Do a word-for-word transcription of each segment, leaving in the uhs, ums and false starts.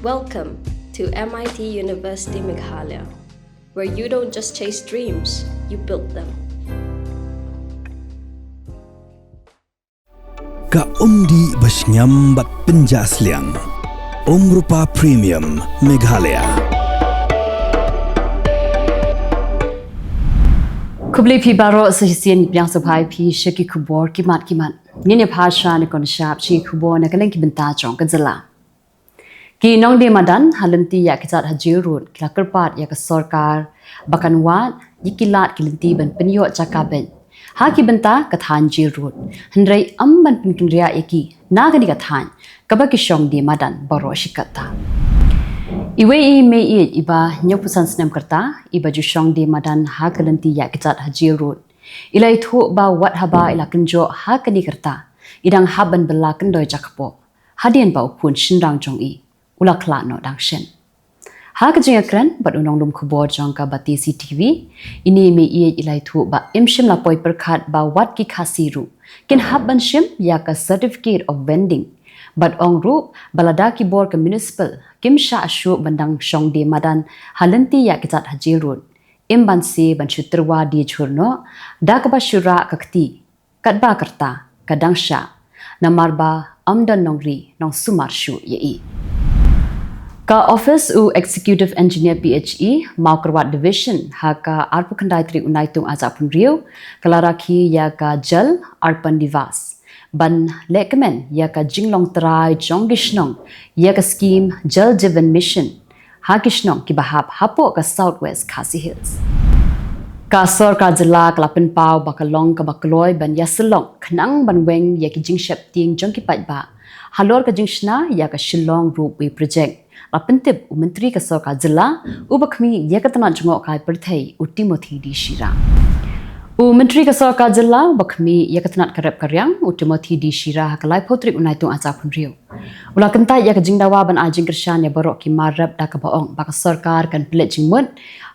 Welcome to M I T University Meghalaya, where you don't just chase dreams, you build them. Ka umdih ba shngiam bad pynjah sliang. Umrupa Premium Meghalaya. Khublei phi baroh sa shisien, ngi pdiang sngewbha ïa phi sha ki khubor ki mat ki mat. Ngin ïa phai sha ne kon shap sha ki khubor na ka liang ki bynta jong ka jylla. Ki nongdie madan ha lynti ïa ki jait ha Jail Road ki la kyrpad ïa ka sorkar ba kan wad ïa ki lad ki lynti ban pynïoh jaka beit ha ki bynta ka thaiñ Jail Road. Hynrei ym ban pynkynriah ïa ki na kane ka thaiñ kaba ki shong die madan baroh shi katta. Iwei i mei ïeit iba hynñiewphew san snem ka rta iba ju shong die madan ha ka lynti ïa ki jait ha Jail Road, i la ïathuh ba wat haba i la kynjoh ha kane ka rta, i dang hap ban bylla kyndoi jaka poh hadien ba u khun shynrang jong i u la khlad noh dang shen. Ha ka jingïakren bad u nonglum khubor jong ka Batesi T V, ine i mei ïeit i la ïathuh ba im shym la poi pyrkhat ba wat ki Khasi ruh kin hap ban shim ïa ka Certificate of Vending. Bad ong ruh ba lada ki bor ka municipal kim shah shuh ban dang shong die madan ha lynti ïa ki jait ha Jail Road, im banse ban shu tyrwa die jhur noh da kaba shu rah ka kti katba ka rta ka dang shah, namar ba ym don nongri nongsumar shuh ïa i. Ka ophis u Executive Engineer P H E, Mawkyrwat Division, ha ka arphew khyndai tarik u Naitung arhajar arphew hynriew, ka la rakhe ïa ka Jal Arpan Diwas ban lehkmen ïa ka jinglong trai jong ki shnong ïa ka skhim Jal Jeevan Mission ha ki shnong kiba hap hapoh ka South West Khasi Hills. Ka sorkar jylla ka la pynpaw ba ka long kaba kloi ban ïasyllok khnang ban weng ïa ki jingsheptieng jong ki paidbah halor ka jingshna ïa ka Shillong Ropeway Project, la pyntip u Myntri ka sorkar jylla uba khmih ïa ka tnat jngohkai pyrthei u Timothy D Shira. U Myntri ka sorkar jylla uba khmih ïa ka tnat ka rep ka riang u Timothy D Shira ha ka laiphew tarik u Naitung arhajar arphew hynriew, u la kyntait ïa ka jingdawa ban ai jingkyrshan ïa baroh ki mar rep da kaba ong ba ka sorkar kan pynleit jingmut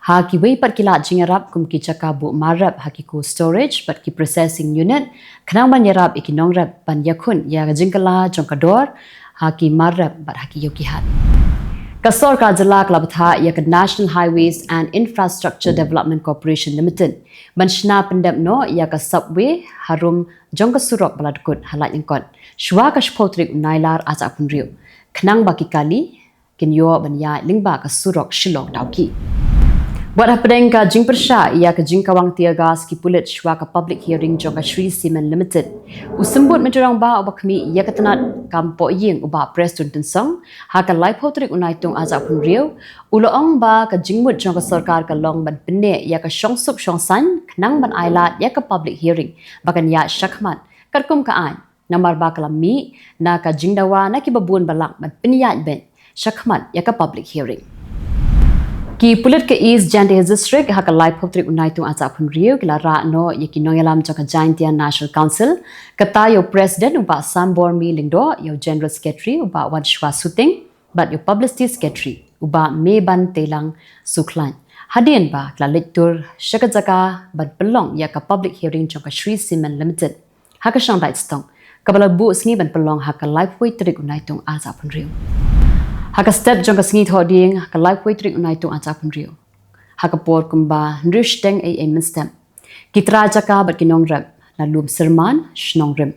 ha kiwei pat ki lad jingïarap kum ki jaka buh mar rep ha ki cold storage bad ki processing unit, khnang ban ïarap ïa ki nongrep ban ïakhun ïa ka jingkylla jong ka dor ha ki mar rep bad ha ki ïew ki hat. Ka sorkar jylla ka la bthah ïa ka National Highways and Infrastructure Development Corporation Limited ban shna pyndep noh ïa ka subway harum jong ka surok ba la dkut ha Laitlyngkot shuwa ka shiphew tarik u Nailar arhajar arphew hynriew, khnang ba ki kali kin ïoh ban ïaid lyngba ka surok Shillong Dawki. Bad hapdeng ka jingpyrshah ïa ka jingkawang tear gas ki pulit shuwa ka public hearing jong ka Shree Cement Limited, u Symbud Myntri Rangbah uba khmih ïa ka tnat kam pohïing u Bah Prestone Tynsong, ha ka laiphew tarik u Naitung arhajar arphew hynriew, u la ong ba ka jingmut jong ka sorkar ka long ban pynneh ïa ka shongsuk shongsaiñ khnang ban ailad ïa ka public hearing ba kan ïaid shakhmat katkum ka aiñ, namar ba ka la mih na ka jingdawa na kiba bun balang ban pynïaid beit shakhmat ïa ka public hearing. Ki pulit ka East Jaintia Hills District ha ka laiphew tarik u Naitung arhajar arphew hynriew ki la rah noh ïa ki nongïalam jong ka Jaintia National Council, kata ïa u President u Bah Sambormi Lyngdoh, ïa u General Secretary u Bah Wanshwa Suting bad ïa u Publicity Secretary u Bah Meban Teilang Sukhlain, hadien ba ki la leit tur sha ka jaka ban pynlong ïa ka public hearing jong ka Shree Cement Limited ha ka shnong Daitstong, kaba la buh sngi ban pynlong ha ka laiphew tarik u Naitung arhajar arphew hynriew. Ha ka step jong ka sngi Thohdieng ha ka laiphew tarik u Naitung arhajar arphew hynriew, ha ka por kumba hynriew shiteng eiei mynstep, ki trai jaka bad ki nongrep na Lum Syrman, Shnong Rim,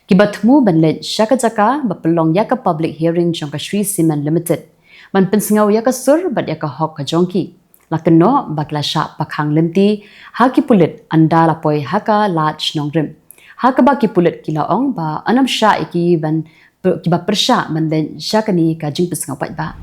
kiba thmu ban leit sha ka jaka ba pynlong ïa ka public hearing jong ka Shree Cement Limited ban pynsngew ïa ka sur bad ïa ka hok ka jong ki, la kynnoh ba ki la shah pakhang lynti ha ki pulit ynda la poi ha ka lad Shnong Rim, ha kaba ki pulit ki la ong ba yn ym shah ïa ki ban, kiba pyrshah ban leit sha kane ka jingpynsngew paidbah.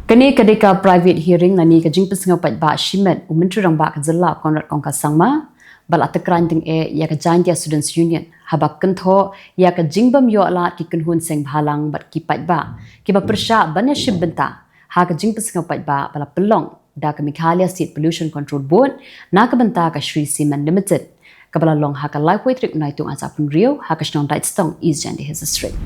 Kane ka dei ka private hearing lane ka jingpynsngew paidbah shimet, u Myntri Rangbah ka jylla Conrad Kongkal Sangma, ba la tyrkhong tyngeh ïa ka Jaintia Students Union haba kynthoh ïa ka jingbym ïoh lad ki kynhun seng bhalang bad ki paidbah kiba pyrshah ban ïashim bynta ha ka jingpynsngew paidbah ba la pynlong da ka Meghalaya State Pollution Control Board na ka bynta ka Shree Cement Limited, kaba la long ha ka laiphew tarik u Naitung arhajar arphew hynriew ha ka shnong Daitstong, East Jaintia Hills District.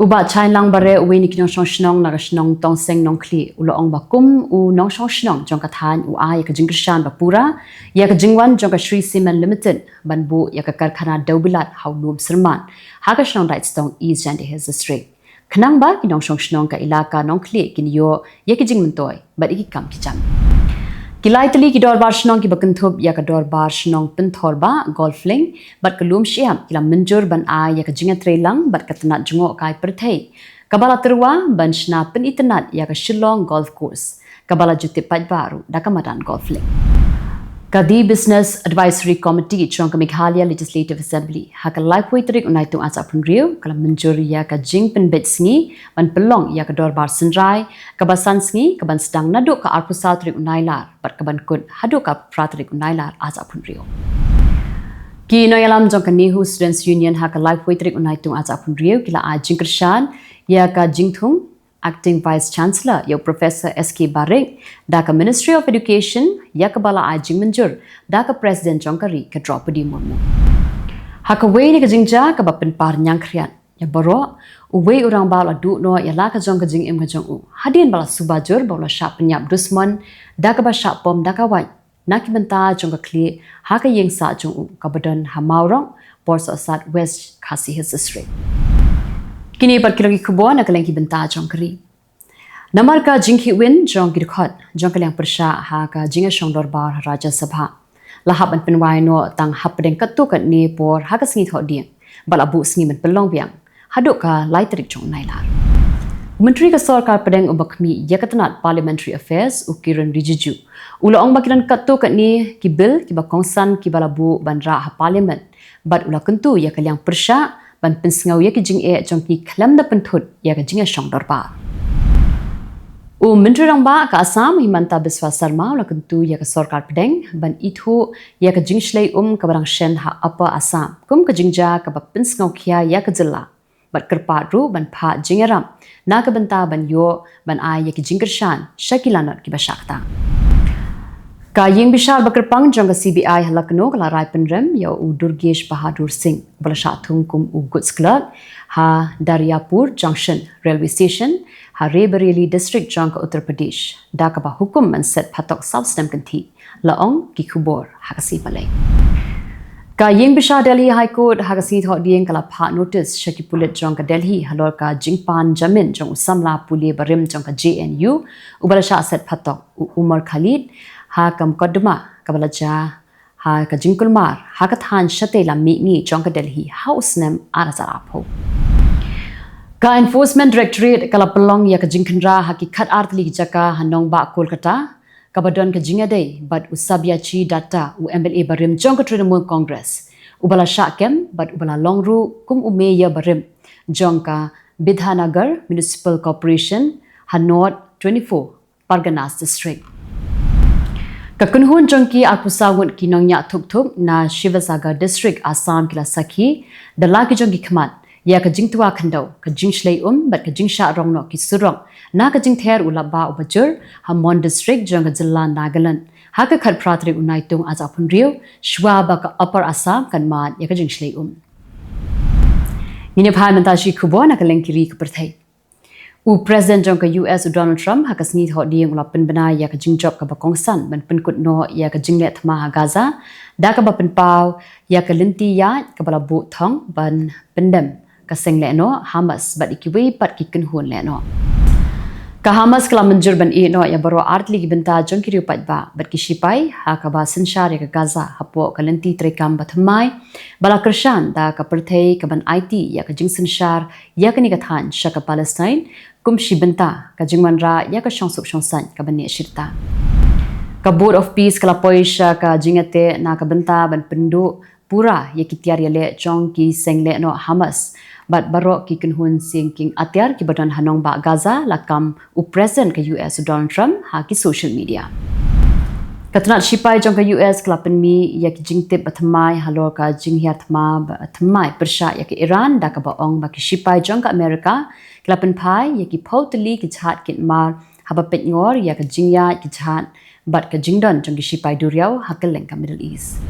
U Bah Chainlang Bare, uwei na ki nongshong shnong na ka shnong Tongseng Nongkhlieh, u la ong ba kum u nongshong shnong jong ka thaiñ u ai ïa ka jingkyrshan ba pura ïa ka jingwan jong ka Shree Cement Limited ban buh ïa ka karkhana dewbilat ha u Lum Syrman ha ka shnong Daitstong, East Jaintia Hills District. khnang ba ki nongshong shnong ka Elaka Nongkhlieh kin ïoh ïa ki jingmyntoi bad ïa ki kam ki jam. Ki lai tylli ki dorbar shnong kiba kynthup ïa ka dorbar shnong Pynthor Bah, Golf Link bad ka Lum Shyiap ki la mynjur ban ai ïa ka jingïatreilang bad ka tnat jngohkai pyrthei kaba la tyrwa ban shna pynitynnad ïa ka Shillong Golf Course, kaba la ju tip paidbah ruh da ka madan Golf Link. Ka The Business Advisory Committee jong ka Meghalaya Legislative Assembly ha ka laiphew tarik u Naitung arhajar arphew hynriew ka la mynjur ïa ka jingpynbeit sngi ban pynlong ïa ka dorbar synrai kaba san sngi kaban sdang naduh ka arphew saw tarik u Nailar bad kaban kut haduh ka phra tarik u Nailar arhajar arphew hynriew. Ki nongïalam jong ka NEHU Students Union ha ka laiphew tarik u Naitung arhajar arphew hynriew ki la ai jingkyrshan ïa ka jingthung Acting Vice Chancellor ïa u Professor S K Barik da ka Ministry of Education, ïa kaba la ai jingmynjur da ka President jong ka ri ka Droupadi Murmu. Ha kawei na ka jingjia kaba pynpar ñiangkhriat ïa baroh, uwei u rangbah u la duh noh ïa la ka jong ka jingim ka jong u hadien ba la suba jur ba u la shah pynïap dusmon da kaba shah pom da ka wait na ki bynta jong ka khlieh ha ka ïing sah jong u kaba don ha Mawroh, Porsohsat, West Khasi Hills District. Kine pat ki long ki khubor na ka liang ki bynta jong ka ri. Namar ka jingkhih win jong ki dkhot jong ka liang pyrshah ha ka jingïashong dorbar ha Rajya Sabha la hap ban pynwai noh tang hapdeng katto katne por ha ka sngi Thohdieng bad la buh sngi ban pynlong biang haduh ka lai tarik jong u Nailar. U Myntri ka Sorkar Pdeng uba khmih ïa ka tnat Parliamentary Affairs u Kiren Rijiju u la ong ba ki don katto katne ki bill kiba kongsan kiba la buh ban rah ha Parliament bad u la kyntu ïa ka liang pyrshah ban pynsngew ïa ki jingeh jong ki khlem da pynthut ïa ka jingïashong dorbar. U Myntri Rangbah ka Assam u Himanta Biswa Sarma u la kyntu ïa ka Sorkar Pdeng ban ithuh ïa ka jingshlei um kaba dang shen ha Upper Assam kum ka jingjia kaba pynsngewkhia ïa ka jylla bad kyrpad ruh ban phah jingïarap na ka bynta ban ïoh ban ai ïa ki jingkyrshan sha ki lanot kiba shah ktah. Ka ïing bishar ba kyrpang jong ka C B I ha Lucknow ka la rai pynrem ïa u Durgesh Bahadur Singh uba la shah thung kum u goods clerk ha Daryapur Junction Railway Station ha Raebareli District jong ka Uttar Pradesh da kaba hukum ban set phatok saw snem kynthih, la ong ki khubor ha ka sngi Palei. Ka ïing bishar Delhi High Court ha ka sngi Thohdieng ka la phah notice sha ki pulit jong ka Delhi halor ka jingpan jamin jong u samla pule barim jong ka J N U uba la shah set phatok u Umar Khalid ha ka mukotduma kaba la jia ha ka jingkulmar ha ka thaiñ shatei lam mihngi jong ka Delhi ha u snem arhajar arphew. Ka Enforcement Directorate ka la pynlong ïa ka jingkhynra ha ki khatar tylli ki jaka ha nongbah Kolkata kaba don ka jingïadei bad u Sabyasachi Dutta u M L A barim jong ka Trinamool Congress uba la shah kem bad uba la long ruh kum u mayor barim jong ka Bidhanagar Municipal Corporation ha North twenty-four Parganas District. Ka kynhun jong ki arphew saw ngut ki nongñiah thuk thuk na Sivasagar District Assam ki la sakhi da la ki jong ki khmat ïa ka jingtwa khyndew, ka jingshlei um bad ka jingshah rong noh ki surok na ka jingther u lapbah uba jur ha Mon District jong ka jylla Nagaland ha ka khatphra tarik u Naitung arhajar arphew hynriew shuwa ba ka Upper Assam kan mad ïa ka jingshlei um. Ngin ïa phai mynta sha ki khubor na ka liang ki ri ka pyrthei. U President jong ka U S u Donald Trump ha ka sngi Thohdieng u la pynbna ïa ka jingjop kaba kongsan ban pynkut noh ïa ka jingleh thma ha Gaza da kaba pynpaw ïa ka lynti ïaid kaba la buh thong ban pyndem ka seng lehnoh Hamas bad ïa kiwei pat ki kynhun lehnoh. Ka Hamas ka la mynjur ban ïehnoh ïa baroh artylli ki bynta jong ki riew paidbah bad ki shipai ha kaba synshar ïa ka Gaza hapoh ka lynti treikam ba thymmai ba la kyrshan da ka pyrthei kaban aiti ïa ka jingsynshar ïa kane ka thaiñ sha ka Palestine kum shi bynta ka jingwanrah ïa ka shongsuk shongsaiñ kaba neh shirta. Ka Board of Peace ka la poi sha ka jingïateh na ka bynta ban pynduh pura ïa ki tiar ïaleh jong ki seng lehnoh Hamas bad baroh ki kynhun seng kieng atiar kiba don ha nongbah Gaza la kam u President ka U S u Donald Trump ha ki social media. Ka tnat shipai jong ka U S ka la pynmih ïa ki jingtip ba thymmai halor ka jinghiar thma ba thymmai pyrshah ïa ka Iran da kaba ong ba ki shipai jong ka Amerika ki la pynphai ïa ki phew tylli ki jahaj kit mar haba peit ngor ïa ka jingïaid ki jahaj bad ka jingdon jong ki shipai duriaw ha kylleng ka Middle East.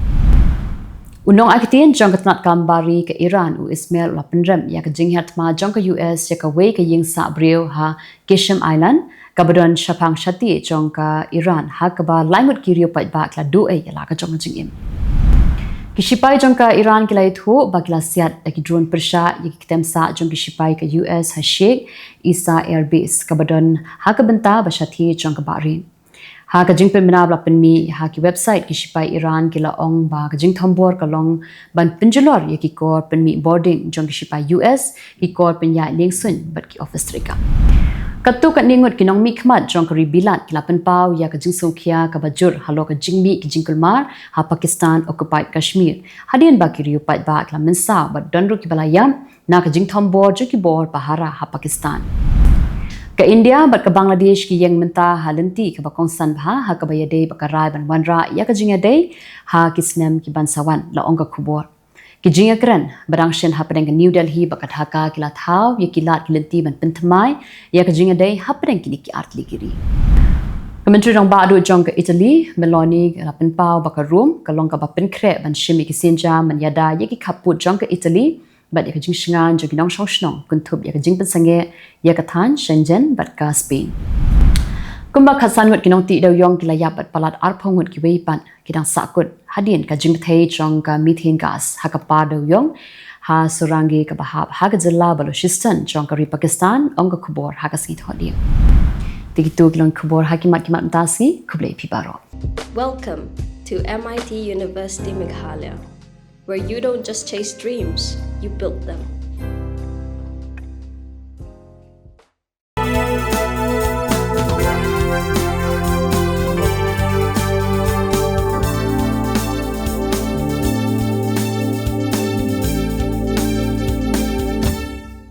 U nongai ktien jong ka tnat kam bari ka Iran u Ismail u la pynrem ïa ka jinghiar thma jong ka U S ïa kawei ka ïing sah briew ha Qeshm Island kaba don shaphang shathie jong ka Iran ha kaba lai ngut ki riew paidbah ki la duh ei ïa la ka jong ka jingim. Ki shipai jong ka Iran ki la ïathuh ba ki la siat da ki drone pyrshah ïa ki ktem sah jong ki shipai ka U S ha Sheikh Isa Air Base kaba don ha ka bynta ba shathie jong ka Bahrain. Ha ka jingpynbna ba la pynmih ha ki website, ki shipai Iran ki la ong ba ka jingthombor ka long ban pynjulor ïa ki kor pynmih boarding jong ki shipai U S, ki kor pynïaid liengsuiñ bad ki office treikam. Katto katne ngut ki nongmihkhmat jong ka ri Bilat ki la pynpaw ïa ka jingsngewkhia kaba jur halor ka jingmih ki jingkulmar ha Pakistan occupied Kashmir, hadien ba ki riew paidbah ki la mynsaw bad don ruh kiba la ïap na ka jingthombor jong ki bor pahara ha Pakistan. Ka India bad ka Bangladesh ki ïeng mynta ha lynti kaba kongsan bha ha kaba ïadei bad ka rai ban wanrah ïa ka jingïadei ha ki snem ki ban sa wan, la ong ka khubor. Ki jingïakren ba dang shen hapdeng ka New Delhi bad ka Dhaka ki la thaw ïa ki lad ki lynti ban pynthymmai ïa ka jingïadei hapdeng kine ki artylli ki ri. Ka Myntri Rangbah Duh jong ka Italy, Meloni, ka la pynpaw ba ka Rome ka long kaba pynkhreh ban shim ïa ki sienjam ban ïada ïa ki khappud jong ka Italy bad ïa ka jingshngaiñ jong ki nongshong shnong kynthup ïa ka jingpynsangeh ïa ka thaiñ Schengen bad ka Spain. Kumba khatsan ngut ki nongtih dewïong ki la ïap bad palat arphew ngut kiwei pat ki dang sahkut hadien ka jingbthei jong ka methane gas ha ka par dewïong ha Surangi kaba hap ha ka jylla Balochistan jong ka ri Pakistan, ong ka khubor ha ka sngi Thohdieng. Te kito ki long khubor ha ki mat ki mat mynta sngi, khublei phi baroh. Welcome to M I T University Meghalaya, where you don't just chase dreams, you build them.